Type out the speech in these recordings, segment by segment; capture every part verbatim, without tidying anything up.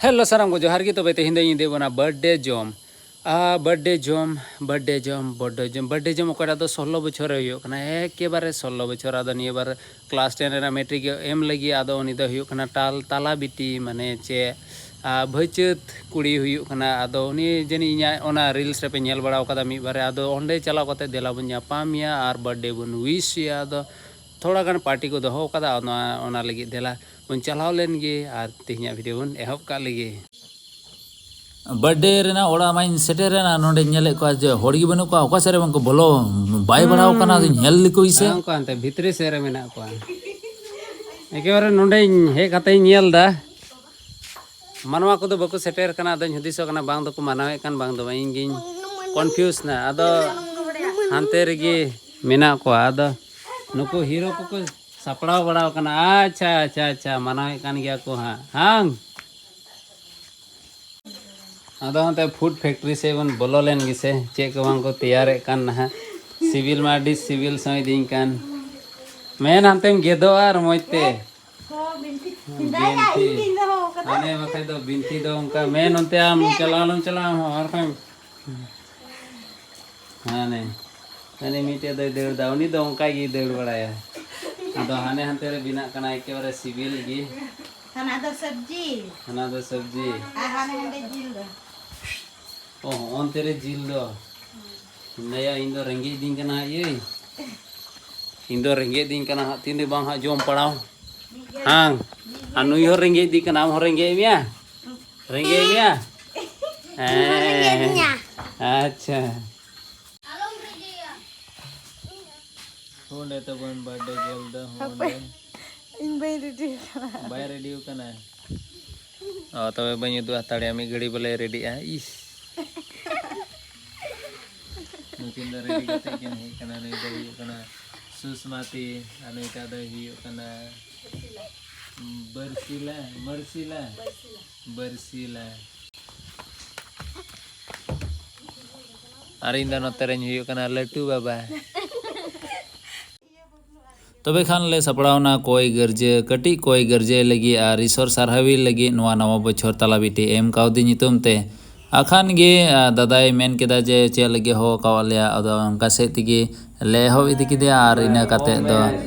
Hello, ᱥᱟᱱᱟᱢ ᱠᱚ ᱡᱚᱦᱟᱨ ᱜᱮ᱾ ᱛᱚᱵᱮ ᱛᱮᱦᱮᱧ ᱫᱚᱧ ᱤᱫᱤ ᱵᱚᱱᱟ ᱵᱟᱨᱛᱷᱰᱮ ᱡᱚᱢ᱾ ᱟᱨ ᱵᱟᱨᱛᱷᱰᱮ ᱡᱚᱢ, ᱵᱟᱨᱛᱷᱰᱮ ᱡᱚᱢ, ᱵᱟᱨᱛᱷᱰᱮ ᱡᱚᱢ, ᱵᱟᱨᱛᱷᱰᱮ ᱡᱚᱢ ᱚᱠᱚᱭᱴᱟᱜ ᱫᱚ ᱥᱳᱞᱞᱳ ᱵᱚᱪᱷᱚᱨ ᱨᱮ ᱦᱩᱭᱩᱜ ᱠᱟᱱᱟ, ᱮᱠᱮᱵᱟᱨᱮ ᱥᱳᱞᱞᱳ ᱵᱚᱪᱷᱚᱨ᱾ ᱟᱫᱚ ᱱᱤᱭᱟᱹ ᱵᱟᱨ ᱠᱞᱟᱥ ᱴᱮᱱ ᱨᱮᱱᱟᱜ ᱢᱮᱴᱨᱤᱠ ᱮ ᱮᱢ ᱞᱟᱹᱜᱤᱫ᱾ ᱟᱫᱚ ᱩᱱᱤ ᱫᱚ ᱦᱩᱭᱩᱜ ᱠᱟᱱᱟ ᱴᱟᱞ ᱛᱟᱞᱟ ᱵᱤᱴᱤ, ᱢᱟᱱᱮ ᱪᱮᱫ, ᱟᱨ ᱵᱷᱟᱹᱭᱪᱟᱹᱛ ᱠᱩᱲᱤ ᱦᱩᱭᱩᱜ ᱠᱟᱱᱟ᱾ ᱟᱫᱚ ᱩᱱᱤ ᱡᱟᱹᱱᱤᱡ ᱤᱧᱟᱹᱜ ᱚᱱᱟ ᱨᱤᱞᱥ ᱨᱮᱯᱮ ᱧᱮᱞ ᱵᱟᱲᱟ ᱟᱠᱟᱫᱟ ᱢᱤᱫ ᱵᱟᱨ ᱨᱮ᱾ ᱟᱫᱚ ᱚᱸᱰᱮ ᱪᱟᱞᱟᱣ ᱠᱟᱛᱮ ᱫᱮᱞᱟ ᱵᱚᱱ ᱧᱟᱯᱟᱢ ᱢᱮᱭᱟ ᱟᱨ ᱵᱟᱨᱛᱷᱰᱮ ᱵᱚᱱ ᱣᱤᱥ ᱮᱭᱟ᱾ ᱟᱫᱚ ᱛᱷᱚᱲᱟ ᱜᱟᱱ ᱯᱟᱨᱴᱤ ᱠᱚ ᱫᱚᱦᱚ ᱟᱠᱟᱫᱟ, ᱚᱱᱟ, ᱚᱱᱟ ᱞᱟᱹᱜᱤᱫ ᱫᱮᱞᱟ ᱵᱚᱱ ᱪᱟᱞᱟᱣ ᱞᱮᱱ ᱜᱮ ᱟᱨ ᱛᱮᱦᱮᱧᱟᱜ ᱵᱷᱤᱰᱤᱭᱳ ᱵᱚᱱ ᱮᱦᱚᱵ ᱠᱟᱜ ᱞᱮᱜᱮ᱾ ᱵᱟᱨᱛᱷᱰᱮ ᱨᱮᱱᱟᱜ ᱚᱲᱟᱜ ᱢᱟᱧ ᱥᱮᱴᱮᱨᱮᱱᱟ, ᱱᱚᱸᱰᱮᱧ ᱧᱮᱞᱮᱫ ᱠᱚᱣᱟ ᱡᱮ ᱦᱚᱲ ᱜᱮ ᱵᱟᱹᱱᱩᱜ ᱠᱚᱣᱟ, ᱚᱠᱟ ᱥᱮᱫ ᱨᱮ ᱵᱟᱝ ᱠᱚ ᱵᱚᱞᱚ, ᱵᱟᱭ ᱵᱟᱲᱟᱣ ᱠᱟᱱᱟ, ᱟᱫᱚᱧ ᱧᱮᱞ ᱞᱮᱠᱚ ᱜᱮᱥᱮ᱾ ᱦᱮᱸ, ᱩᱱᱠᱩ ᱦᱟᱱᱛᱮ ᱵᱷᱤᱛᱨᱤ ᱥᱮᱫ ᱨᱮ ᱢᱮᱱᱟᱜ ᱠᱚᱣᱟ᱾ ᱮᱠᱮᱵᱟᱨᱮ ᱱᱚᱸᱰᱮᱧ ᱦᱮᱡ ᱠᱟᱛᱮᱧ ᱧᱮᱞ ᱮᱫᱟ, ᱢᱟᱱᱣᱟ ᱠᱚᱫᱚ ᱵᱟᱠᱚ ᱥᱮᱴᱮᱨ ᱠᱟᱱᱟ᱾ ᱟᱫᱚᱧ ᱦᱩᱫᱤᱥᱚᱜ ᱠᱟᱱᱟ, ᱵᱟᱝ ᱫᱚᱠᱚ ᱢᱟᱱᱟᱣᱮᱫ ᱠᱟᱱ, ᱵᱟᱝ ᱫᱚ ᱵᱟᱝ, ᱤᱧ ᱜᱤᱧ ᱠᱚᱱᱯᱷᱤᱭᱩᱥ ᱮᱱᱟ᱾ ᱟᱫᱚ ᱦᱟᱱᱛᱮ ᱨᱮᱜᱮ ᱢᱮᱱᱟᱜ ᱠᱚᱣᱟ᱾ ᱟᱫᱚ ᱱᱩᱠᱩ ᱦᱤᱨᱳ ᱠᱚᱠᱚ ᱥᱟᱯᱲᱟᱣ ᱵᱟᱲᱟᱣ ᱠᱟᱱᱟ᱾ ᱟᱪᱪᱷᱟ, ᱟᱪᱪᱷᱟ, ᱟᱪᱪᱷᱟ, ᱢᱟᱱᱟᱣᱮᱫ ᱠᱟᱱ ᱜᱮᱭᱟ ᱠᱚ ᱦᱟᱸᱜ᱾ ᱦᱟᱝ᱾ ᱟᱫᱚ ᱚᱱᱛᱮ ᱯᱷᱩᱰ ᱯᱷᱮᱠᱴᱨᱤ ᱥᱮᱫ ᱵᱚᱱ ᱵᱚᱞᱚ ᱞᱮᱱ ᱜᱮᱥᱮ, ᱪᱮᱫ ᱠᱚ ᱵᱟᱝ ᱠᱚ ᱛᱮᱭᱟᱨᱮᱫ ᱠᱟᱱ ᱱᱟᱦᱟᱜ᱾ ᱥᱤᱵᱤᱞ ᱢᱟ ᱟᱹᱰᱤ ᱥᱤᱵᱤᱞ ᱥᱚ ᱤᱫᱤᱧ ᱠᱟᱱ᱾ ᱢᱮᱱ ᱦᱟᱱᱛᱮᱢ ᱜᱮᱫᱚᱜᱼᱟ ᱟᱨ ᱢᱚᱡᱽ ᱛᱮ᱾ ᱦᱚᱸ, ᱵᱤᱱᱛᱤ᱾ ᱵᱤᱱᱛᱤ᱾ ᱦᱟᱱᱮ ᱵᱟᱠᱷᱟᱡ ᱫᱚ ᱵᱤᱱᱛᱤ ᱫᱚ ᱚᱱᱠᱟ ᱢᱮᱱ ᱚᱱᱛᱮ ᱟᱢ ᱪᱟᱞᱟᱣ ᱟᱞᱚᱢ ᱪᱟᱞᱟᱜᱼᱟ, ᱟᱢ ᱦᱚᱸ ᱟᱨ ᱠᱷᱟᱱ᱾ ᱦᱟᱱᱮ, ᱦᱟᱱᱮ ᱢᱤᱫᱴᱮᱡ ᱫᱚᱭ ᱫᱟᱹᱲ ᱫᱟ, ᱩᱱᱤ ᱫᱚ ᱚᱱᱠᱟ ᱜᱮᱭ ᱫᱟᱹᱲ ᱵᱟᱲᱟᱭᱟ᱾ ᱟᱫᱚ ᱦᱟᱱᱮ ᱦᱟᱱᱛᱮ ᱨᱮ ᱵᱮᱱᱟᱜ ᱠᱟᱱᱟ, ᱮᱠᱮᱵᱟᱨᱮ ᱥᱤᱵᱤᱞ ᱜᱮ᱾ ᱦᱟᱱᱟ ᱫᱚ ᱥᱚᱵᱽᱡᱤ᱾ ᱦᱟᱱᱟ ᱫᱚ ᱥᱚᱵᱽᱡᱤ᱾ ᱟᱨ ᱦᱟᱱᱮ ᱦᱟᱸᱰᱮ ᱡᱤᱞ ᱫᱚ᱾ ᱚ, ᱚᱱᱛᱮ ᱨᱮ ᱡᱤᱞ ᱫᱚ᱾ ᱱᱟᱭᱟ, ᱤᱧ ᱫᱚ ᱨᱮᱸᱜᱮᱡ ᱫᱤᱧ ᱠᱟᱱᱟ ᱦᱟᱸᱜ, ᱤᱭᱟᱹ᱾ ᱤᱧ ᱫᱚ ᱨᱮᱸᱜᱮᱡ ᱫᱤᱧ ᱠᱟᱱᱟ ᱦᱟᱸᱜ, ᱛᱤᱱ ᱨᱮ ᱵᱟᱝ ᱦᱟᱸᱜ ᱡᱚᱢ ᱯᱟᱲᱟᱣ᱾ ᱦᱟᱝ? ᱟᱨ ᱱᱩᱭ ᱦᱚᱸ ᱨᱮᱸᱜᱮᱡ ᱫᱤ ᱠᱟᱱᱟ, ᱟᱢ ᱦᱚᱸ ᱨᱮᱸᱜᱮᱡ ᱢᱮᱭᱟ? ᱨᱮᱸᱜᱮᱡ ᱢᱮᱭᱟ? ᱤᱧ ᱦᱚᱸ ᱨᱮᱸᱜᱮᱡ ᱦᱮᱸ᱾ ᱫᱤᱧᱟ᱾ ᱟᱪᱪᱷᱟ᱾ ᱚᱸᱰᱮ ᱛᱟᱵᱚᱱ ᱵᱟᱨᱛᱷᱰᱮ ᱜᱟᱨᱞ ᱫᱚ, ᱦᱟᱯᱮ, ᱚᱸᱰᱮ᱾ ᱤᱧ ᱵᱟᱹᱧ ᱨᱮᱰᱤ ᱟᱠᱟᱱᱟ᱾ ᱵᱟᱭ ᱨᱮᱰᱤ ᱟᱠᱟᱱᱟ᱾ ᱚ, ᱛᱚᱵᱮ ᱵᱟᱹᱧ ᱩᱫᱩᱜ ᱦᱟᱛᱟᱲᱮᱭᱟ, ᱢᱤᱫ ᱜᱷᱟᱹᱲᱤ ᱵᱚᱞᱮ ᱨᱮᱰᱤᱜᱼᱟ᱾ ᱤᱥ᱾ ᱱᱩᱠᱤᱱ ᱫᱚ ᱨᱮᱰᱤ ᱠᱟᱛᱮ ᱠᱤᱱ ᱦᱮᱡ ᱠᱟᱱᱟ᱾ ᱱᱩᱭ ᱫᱚᱭ ᱦᱩᱭᱩᱜ ᱠᱟᱱᱟ ᱥᱩᱥᱢᱟᱛᱤ ᱟᱨ ᱱᱩᱭᱴᱟᱜ ᱫᱚᱭ ᱦᱩᱭᱩᱜ ᱠᱟᱱᱟ ᱵᱟᱹᱨᱥᱤᱞᱟ, ᱢᱟᱹᱨᱥᱤᱞᱟ, ᱵᱟᱹᱨᱥᱤᱞᱟ᱾ ᱟᱨ ᱤᱧ ᱫᱚ ᱱᱚᱛᱮ ᱨᱮᱧ ᱦᱩᱭᱩᱜ ᱠᱟᱱᱟ ᱞᱟᱹᱴᱩ ᱵᱟᱵᱟ᱾ ᱛᱚᱵᱮ ᱠᱷᱟᱱ ᱞᱮ ᱥᱟᱯᱲᱟᱣᱱᱟ ᱠᱚᱭ ᱜᱟᱹᱨᱡᱟᱹ, ᱠᱟᱹᱴᱤᱡ ᱠᱚᱭ ᱜᱟᱹᱨᱡᱟᱹᱭ ᱞᱟᱹᱜᱤᱫ ᱟᱨ ᱤᱥᱚᱨ ᱥᱟᱨᱦᱟᱣᱤ ᱞᱟᱹᱜᱤᱫ ᱱᱚᱣᱟ ᱱᱟᱣᱟ ᱵᱚᱪᱷᱚᱨ ᱛᱟᱞᱟ ᱵᱤᱴᱤ ᱮᱢ ᱠᱟᱣᱫᱤ ᱧᱩᱛᱩᱢ ᱛᱮ᱾ ᱟᱠᱷᱟᱱ ᱜᱮ, ᱟ, ᱫᱟᱫᱟᱭ ᱢᱮᱱ ᱠᱮᱫᱟ ᱡᱮ ᱪᱮᱫ ᱞᱟᱹᱜᱤᱫ ᱦᱚᱦᱚ ᱟᱠᱟᱣᱟᱫ ᱞᱮᱭᱟ, ᱟᱫᱚ ᱚᱱᱠᱟ ᱥᱮᱫ ᱛᱮᱜᱮ ᱞᱮ ᱮᱦᱚᱵ ᱤᱫᱤ ᱠᱮᱫᱮᱭᱟ ᱟᱨ ᱤᱱᱟᱹ ᱠᱟᱛᱮᱫ ᱫᱚ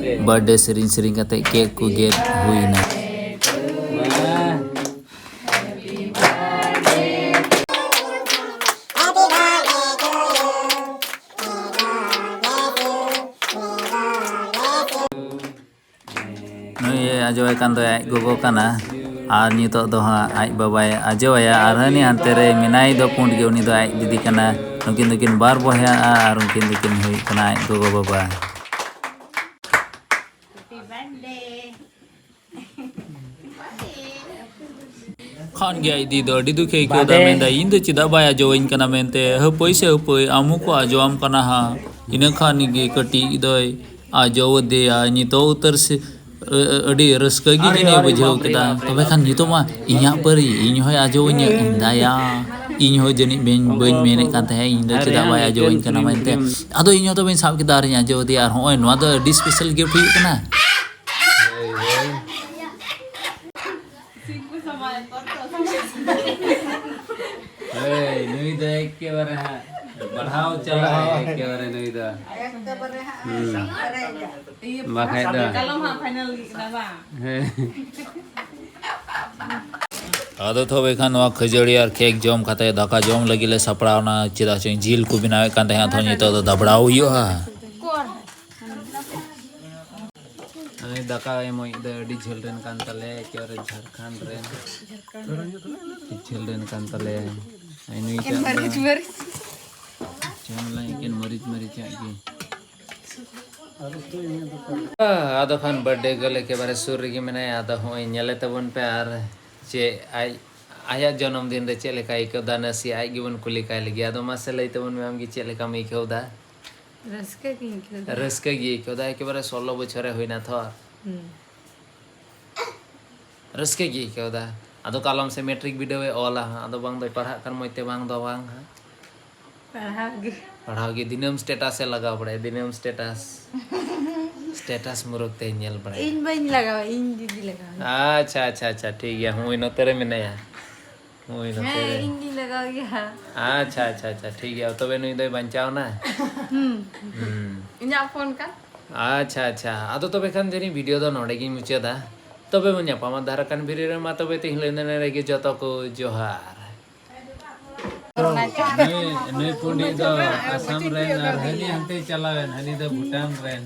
ᱵᱟᱨᱛᱷᱰᱮ ᱥᱮᱨᱮᱧ ᱥᱮᱨᱮᱧ ᱠᱟᱛᱮᱫ ᱠᱮᱠ ᱠᱚ ᱜᱮᱫ ᱦᱩᱭᱱᱟ᱾ ᱱᱩᱭᱮ ᱟᱡᱚᱣᱟᱭ ᱠᱟᱱ ᱫᱚᱭ ᱟᱡ ᱜᱚᱜᱚ ᱠᱟᱱᱟ, ᱟᱨ ᱱᱤᱛᱚᱜ ᱫᱚ ᱦᱟᱸᱜ ᱟᱡ ᱵᱟᱵᱟᱭ ᱟᱡᱚᱣᱟᱭᱟ, ᱟᱨ ᱦᱟᱹᱱᱤ ᱦᱟᱱᱛᱮ ᱨᱮ ᱢᱮᱱᱟᱭ ᱫᱚ ᱯᱩᱸᱰ ᱜᱮ, ᱩᱱᱤ ᱫᱚ ᱟᱡ ᱫᱤᱫᱤ ᱠᱟᱱᱟ᱾ ᱱᱩᱠᱤᱱ ᱫᱚᱠᱤᱱ ᱵᱟᱨ ᱵᱚᱭᱦᱟᱜᱼᱟ, ᱟᱨ ᱩᱱᱠᱤᱱ ᱫᱚᱠᱤᱱ ᱦᱩᱭᱩᱜ ᱠᱟᱱᱟ ᱟᱡ ᱜᱚᱜᱚ ᱵᱟᱵᱟ᱾ ᱠᱷᱟᱱ ᱜᱮ ᱟᱡ ᱫᱤ ᱫᱚ ᱟᱹᱰᱤ ᱫᱩᱠᱮ ᱟᱹᱭᱠᱟᱹᱣ ᱮᱫᱟ, ᱵᱟᱰᱮ᱾ ᱢᱮᱱᱫᱟ, "ᱤᱧ ᱫᱚ ᱪᱮᱫᱟᱜ ᱵᱟᱭ ᱟᱡᱚᱣᱟᱹᱧ ᱠᱟᱱᱟ?" ᱢᱮᱱᱛᱮ, "ᱦᱟᱹᱯᱟᱹᱭ ᱥᱮ ᱦᱟᱹᱯᱟᱹᱭ, ᱟᱢ ᱦᱚᱸᱠᱚ ᱟᱡᱚᱣᱟᱢ ᱠᱟᱱᱟ ᱦᱟᱸᱜ᱾" ᱤᱱᱟᱹ ᱠᱷᱟᱱ ᱜᱮ ᱠᱟᱹᱴᱤᱡ ᱫᱚᱭ ᱟᱡᱚᱣ ᱟᱫᱮᱭᱟ᱾ ᱱᱤᱛᱚᱜ ᱩᱛᱟᱹᱨ ᱥᱮ, ᱟᱹ-, ᱟᱹ-, ᱟᱹᱰᱤ ᱨᱟᱹᱥᱠᱟᱹ ᱜᱮ ᱟᱹᱰᱤ, ᱡᱟᱹᱱᱤᱡ ᱟᱹᱰᱤ ᱵᱩᱡᱷᱟᱹᱣ ᱵᱟᱯᱨᱮ, ᱠᱮᱫᱟ᱾ ᱵᱟᱯᱨᱮ, ᱛᱚᱵᱮ ᱠᱷᱟᱱ ᱵᱟᱯᱨᱮ᱾ ᱱᱤᱛᱚᱜ ᱢᱟ ᱤᱧᱟᱹᱜ ᱯᱟᱹᱨᱤ, ᱤᱧ ᱦᱚᱸᱭ ᱟᱡᱚᱣᱟᱹᱧᱟ, ᱤᱧ ᱫᱟᱭᱟ᱾ ᱤᱧ ᱦᱚᱸ ᱡᱟᱹᱱᱤᱡ ᱵᱟᱹᱧ, ᱵᱟᱹᱧ ᱢᱮᱱᱮᱫ ᱠᱟᱱ ᱛᱟᱦᱮᱸᱫ, ᱤᱧ ᱫᱚ ᱪᱮᱫᱟᱜ ᱵᱟᱭ ᱟᱡᱚᱣᱟᱹᱧ ᱠᱟᱱᱟ ᱢᱮᱱᱛᱮ᱾ ᱟᱫᱚ ᱤᱧ ᱦᱚᱸ ᱛᱚᱵᱮᱧ ᱥᱟᱵ ᱠᱮᱫᱟ ᱟᱨᱤᱧ ᱟᱡᱚ ᱟᱫᱮᱭᱟ, ᱟᱨ ᱦᱚᱸᱜᱼᱚᱭ ᱱᱚᱣᱟ ᱫᱚ ᱟᱹᱰᱤ special gift ᱦᱩᱭᱩᱜ ᱠᱟᱱᱟ᱾ ᱦᱳᱭ, ᱦᱳᱭ᱾ ᱦᱳᱭ, ᱱᱩᱭ ᱫᱚ ᱮᱠᱮᱵᱟᱨᱮ ᱦᱟᱸᱜ ᱵᱟᱲᱦᱟᱣ ᱪᱟᱞᱟᱜᱼᱟᱭ ᱮᱠᱮᱵᱟᱨᱮ ᱱᱩᱭ ᱫᱚ᱾ ᱮᱠᱮᱵᱟᱨᱮ ᱦᱟᱸᱜ ᱦᱩᱸ᱾ ᱥᱟᱯᱷᱟᱭᱟ᱾ ᱤᱭᱟᱹ, ᱵᱟᱠᱷᱟᱡ ᱫᱚ᱾ ᱠᱟᱞᱚᱢ ᱦᱟᱸᱜ final ᱦᱩᱭᱩᱜ ᱠᱟᱱᱟ ᱵᱟᱝ? ᱦᱮᱸ᱾ ᱟᱫᱚ ᱛᱚᱵᱮ ᱠᱷᱟᱱ ᱱᱚᱣᱟ ᱠᱷᱟᱹᱡᱟᱹᱲᱤ ᱟᱨ ᱠᱮᱠ ᱡᱚᱢ ᱠᱟᱛᱮ ᱫᱟᱠᱟ ᱡᱚᱢ ᱞᱟᱹᱜᱤᱫ ᱞᱮ ᱥᱟᱯᱲᱟᱣ ᱮᱱᱟ, ᱪᱮᱫᱟᱜ ᱪᱚ ᱡᱤᱞ ᱠᱚ ᱵᱮᱱᱟᱣᱮᱫ ᱠᱟᱱ ᱛᱟᱦᱮᱸᱫ, ᱛᱚ ᱱᱤᱛᱚᱜ ᱫᱚ ᱫᱟᱵᱲᱟᱣ ᱦᱩᱭᱩᱜᱼᱟ᱾ ᱱᱩᱭ ᱫᱟᱠᱟ ᱮᱢᱚᱜ ᱫᱚ ᱟᱹᱰᱤ ᱡᱷᱟᱹᱞ ᱨᱮᱱ ᱠᱟᱱ ᱛᱟᱞᱮᱭᱟ, ᱮᱠᱮᱵᱟᱨᱮ ᱡᱷᱟᱲᱠᱷᱚᱸᱰ ᱨᱮᱱ᱾ ᱟᱹᱰᱤ ᱡᱷᱟᱹᱞ ᱨᱮᱱ ᱠᱟᱱ ᱛᱟᱞᱮᱭᱟ᱾ ᱟᱨ ᱱᱩᱭ ᱮᱠᱮᱱ ᱴᱟᱜ ᱫᱚ ᱢᱟᱹᱨᱤᱪ, ᱢᱟᱹᱨᱤᱪ᱾ ᱡᱚᱢ ᱞᱟᱹᱜᱤᱫ ᱮᱠᱮᱱ ᱢᱟᱹᱨᱤᱪ, ᱢᱟᱹᱨᱤᱪᱟᱜ ᱜᱮ᱾ ᱟᱫᱚ ᱠᱷᱟᱱ birthday girl ᱮᱠᱮᱵᱟᱨᱮ ᱥᱩᱨ ᱨᱮᱜᱮ ᱢᱮᱱᱟᱭᱟ᱾ ᱟᱫᱚ ᱦᱚᱸᱜᱼᱚᱭ ᱧᱮᱞᱮ ᱛᱟᱵᱚᱱ ᱯᱮ ᱟᱨ ᱪᱮᱫ ᱟᱡ, ᱟᱭᱟᱜ ᱡᱚᱱᱚᱢ ᱫᱤᱱ ᱨᱮ ᱪᱮᱫ ᱞᱮᱠᱟᱭ ᱟᱹᱭᱠᱟᱹᱣ ᱫᱟ, ᱱᱟᱥᱮ ᱟᱡ ᱜᱮᱵᱚᱱ ᱠᱩᱞᱤ ᱠᱟᱭ ᱞᱮᱜᱮ᱾ ᱟᱫᱚ ᱢᱟᱥᱮ ᱞᱟᱹᱭ ᱛᱟᱵᱚᱱ ᱢᱮ ᱟᱢᱜᱮ ᱪᱮᱫ ᱞᱮᱠᱟᱢ ᱟᱹᱭᱠᱟᱹᱣ ᱫᱟ? ᱨᱟᱹᱥᱠᱟᱹ ᱜᱤᱧ ᱟᱹᱭᱠᱟᱹᱣ ᱫᱟ᱾ ᱨᱟᱹᱥᱠᱟᱹ ᱜᱮ ᱟᱹᱭᱠᱟᱹᱣ ᱫᱟ, ᱮᱠᱮᱵᱟᱨᱮ ᱥᱳᱞᱳ ᱵᱚᱪᱷᱚᱨᱮ ᱦᱩᱭᱱᱟ ᱛᱷᱚ᱾ ᱦᱩᱸ᱾ ᱨᱟᱹᱥᱠᱟᱹ ᱜᱮ ᱟᱹᱭᱠᱟᱹᱣ ᱫᱟ᱾ ᱟᱫᱚ ᱠᱟᱞᱚᱢ ᱥᱮ ᱢᱮᱴᱨᱤᱠ ᱵᱤᱰᱟᱹᱣ ᱮ ᱚᱞᱟ ᱦᱟᱸᱜ, ᱟᱫᱚ ᱵᱟᱝ ᱫᱚᱭ ᱯᱟᱲᱦᱟᱜ ᱠᱟᱱ ᱢᱚᱡᱽ ᱛᱮ, ᱵᱟᱝ ᱫᱚ ᱵᱟᱝ ᱦᱟᱸᱜ᱾ ᱯᱟᱲᱦᱟᱣ ᱜᱮ᱾ ᱯᱟᱲᱦᱟᱣ ᱜᱮ, ᱫᱤᱱᱟᱹᱢ status ᱮ ᱞᱟᱜᱟᱣ ᱵᱟᱲᱟᱭᱟ, ᱫᱤᱱᱟᱹᱢ status᱾ ᱥᱴᱮᱴᱟᱥ ᱢᱩᱨᱩᱠ ᱛᱮ ᱧᱮᱞ ᱵᱟᱲᱟᱭᱟ᱾ ᱤᱧ ᱵᱟᱹᱧ ᱞᱟᱜᱟᱣᱟ, ᱤᱧ ᱫᱤᱫᱤ ᱞᱟᱜᱟᱣᱟ᱾ ᱟᱪᱪᱷᱟ, ᱟᱪᱪᱷᱟ, ᱟᱪᱪᱷᱟ, ᱴᱷᱤᱠ ᱜᱮᱭᱟ, ᱦᱩᱭ ᱱᱚᱛᱮ ᱨᱮ ᱢᱮᱱᱟᱭᱟ᱾ ᱦᱩᱭ ᱱᱚᱛᱮ ᱦᱮᱸ, ᱨᱮ᱾ ᱤᱧ ᱜᱤᱧ ᱞᱟᱜᱟᱣ ᱜᱮᱭᱟ᱾ ᱟᱪᱪᱷᱟ, ᱟᱪᱪᱷᱟ, ᱟᱪᱪᱷᱟ, ᱴᱷᱤᱠ ᱜᱮᱭᱟ, ᱛᱚᱵᱮ ᱱᱩᱭ ᱫᱚᱭ ᱵᱟᱧᱪᱟᱣ ᱮᱱᱟ᱾ ᱦᱩᱸ᱾ ᱦᱩᱸ᱾ ᱤᱧᱟᱹᱜ ᱯᱷᱳᱱ ᱠᱟᱱ᱾ ᱟᱪᱪᱷᱟ, ᱟᱪᱪᱷᱟ, ᱟᱫᱚ ᱛᱚᱵᱮ ᱠᱷᱟᱱ ᱡᱟᱹᱱᱤᱡ ᱵᱷᱤᱰᱤᱭᱳ ᱫᱚ ᱱᱚᱰᱮ ᱜᱤᱧ ᱢᱩᱪᱟᱹᱫᱟ᱾ ᱛᱚᱵᱮ ᱵᱚᱱ ᱧᱟᱯᱟᱢᱟ ᱫᱷᱟᱨᱟ ᱠᱟᱱ ᱵᱷᱤᱰᱤᱭᱳ ᱨᱮ, ᱢᱟ ᱛᱚᱵᱮ ᱛᱮᱦᱮᱧ ᱞᱟᱹᱜᱤᱫ ᱱᱚᱰᱮ ᱜᱮ, ᱡᱚᱛᱚ ᱠᱚ ᱡᱚᱦᱟᱨ᱾ ᱱᱩᱭ, ᱱᱩᱭ ᱯᱩᱸᱰᱤ ᱫᱚ ᱟᱥᱟᱢ ᱨᱮᱱ ᱟᱨ ᱦᱟᱹᱱᱤ ᱦᱟᱱᱛᱮ ᱪᱟᱞᱟᱣᱮᱱ, ᱦᱟᱹᱱᱤ ᱫᱚ ᱵᱷᱩᱴᱟᱱ ᱨᱮᱱ᱾